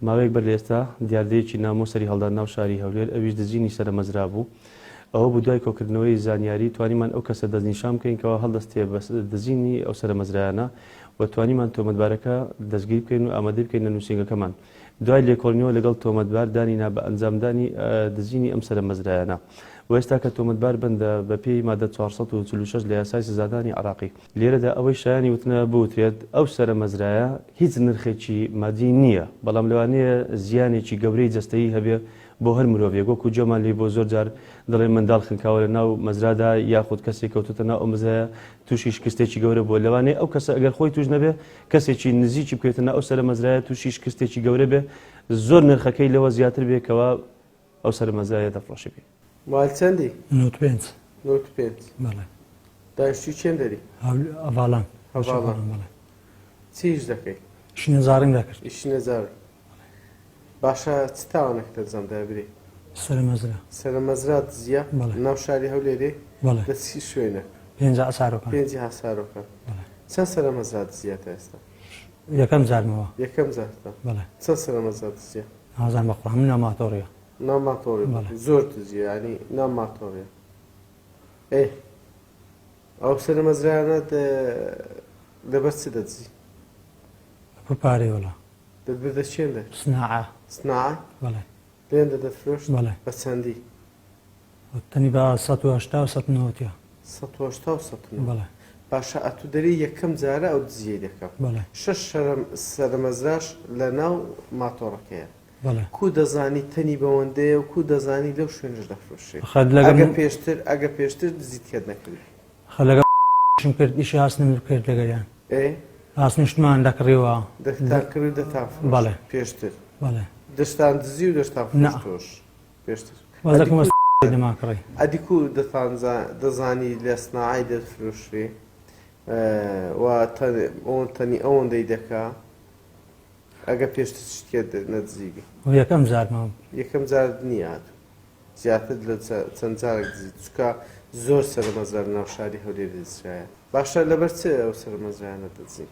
ماوەیەک بەر لە ئێستا دیاردەیەکی نامۆ سەری هەڵدا ناو شاری هەولێر ئەویش دزینی سەرە مەزرا بوو. ئەوە بوو دوای کۆکردنەوەی زانیاری توانیمان ئەو کەسە دەستنیشان بکەین کەوا هەڵدەستێ بە دزینی ئەو سەرە مەزرایانە و توانیمان تۆمەتبارەکە دەستگیر بکەین و ئامادەی بکەین لە نووسینگەکەمان. دوای لێکۆڵینەوە لەگەڵ تۆمەتبار دانی نا بە ئەنجامدانی دزینی ئەم سەرە مەزرایانە و ئێستا کە تۆمەتبار بەندە بە پێی مادە 446 لە یاسای سزادانی عێراقی. لێرەدا ئەوەی شایانی وتنە بوترێت ئەو سەرە مەزرایە هیچ نرخێکی مادی نییە، بەڵام لەوانەیە زیانێکی گەورەی جەستەیی هەبێ بۆ هەر مرۆڤێک، وەکو گوێمان لێی بووە زۆر جار دەڵێن منداڵ خنکاوە لە ناو مەزرادا یاخود کەسێک کەوتۆتە ناو ئەو مەزرایە تووشی شکستێکی گەورە بووە، لەوانەیە ئەو کەسە ئەگەر خۆی تووش نەبێ کەسێکی نزیکی بکەوێتە ناو ئەو سەرە مەزرایە تووشی شکستێکی گەورە بێ زۆر نرخەکەی لەوە زیاتر بێ کەوا ئەو سەرە مەزرایە دەفرۆشێ پێی. مال چەندی؟ 95. 95. بەڵێ. دانیشتووی کێن دەری؟ هەڤاڵان. هەڤاڵان. بەڵێ. چی ئیش دەکەی؟ ئیشی نەجاڕیم دەکرد. ئیشی نەجاڕی. باشە چ تاوانێکت ئەنجام دایە برێ؟ سەرە مەزرا. سەرە مەزرا دزیە؟ بەڵێ. ناو شاری هەولێرێ؟ بەڵێ. لە چی شوێنێک؟ پێنج حەسارۆکان. پێنجی حەسارۆکان. بەڵێ. چەند سەرە مەزرا دزیە تا ئێستا؟ یەکەم جارمەوە. یەکەم جارتە؟ بەڵێ. چەند سەرە مەزرا دزیە؟ نازانم بەخوا من ناو ماتۆڕیە. ناو ماتۆڕی بەڵێ. زۆر دزیە یانی ناو ماتۆڕیە. ئێ ئەو سەرە مەزرایانە لەبەر چ دەدزی؟ بۆ پارەی وەڵا. دەتبردە چێندە؟ سناعە. سناعە؟ بەڵێ. لێندە دەتفرۆشت؟ بەڵێ. بە چەندی؟ تەنی بە 180 و 190 ە. 180 و 190. بەڵێ. باشە ئەتوو دەرێی یەکەم جارە ئەو دزیەی دەکەم. بەڵێ. شەش سەرەمەزراش لە ناو ماتۆڕەکەیە. بەڵێ. کوو دەزانی تەنی بەوەندەیە و کوو دەزانی لەو شوێنەش دەفرۆشرێ؟ خەر لەگەڵ ئەگە پێشتر ئەگە پێشتر دزیت کەت نەکردبی. خەر لەگەڵ ئیشم کرد ئیشی ئاسنم کرد لەگەریان. ئێ؟ ئاسنیشتمان دەکڕیوە. دەتان کڕی و دەتان فرۆشت. بەڵێ. پێشتر. بەڵێ. دەشتان دزی و دەشتان نا. فرۆشتۆش پێشتر. بەس ئەدی دەکەم کوو دەمان کڕی. ئەدی کوو دەتان دەزانی لە سناعەی دەفرۆشرێ و ئەوەن تەنی ئەوەندەی دەکا ئەگە پێشتر شتێ نەدزیبی. یەکەم جارمە. یەکەم جارت نییە هاتوو زیاتر لە چەند جارێک دزیت چونکە زۆر سەرەمەزرا لە ناو شاری هەولێر دزرایە. باشە لەبەر چ ئەو سەرەمەزرایانە دەدزین؟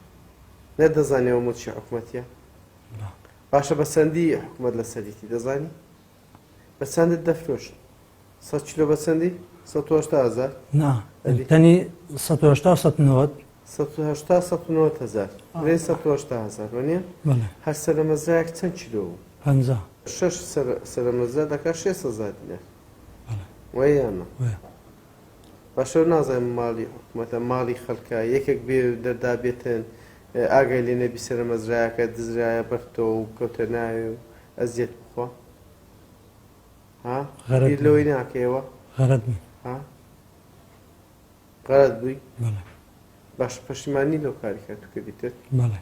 نەتدەزانی ئەوە موڵکی حکومەتیە؟ باشە بە چەندی حکومەت لەسەریتی دەزانی؟ بە چەندت دەفرۆشن؟ سە کیلۆ بە چەندی؟ 180 هەزار؟ نا تەنی 180 و 190. 180 190 هەزار. بڵێ 180 هەزار وەنیە؟ بەڵێ. هەر سەرەمەزرایەک چەند کیلۆ بوو؟ 50. شەش سەرەمەزرا دەکات 6 هەزار دینار. بەڵێ. وایە یان نا؟ وایە. باشە نازانم ماڵی حکومەتە ماڵی خەڵکە یەکێک بێ دەردا بێتن ئاگای لێ نەبی سەرەمەزرایەکە دزرایە بەرتۆ و کەوتە ناوێ و ئەزیەت بخوا. ها؟ غەرەت بیر لەوەی ناکەیەوە؟ غەرەت بووم. ها؟ غەرەت بووی؟ بەڵێ. باش پەشیمانی لەو کاری کە تو کردیتت؟ بەڵێ.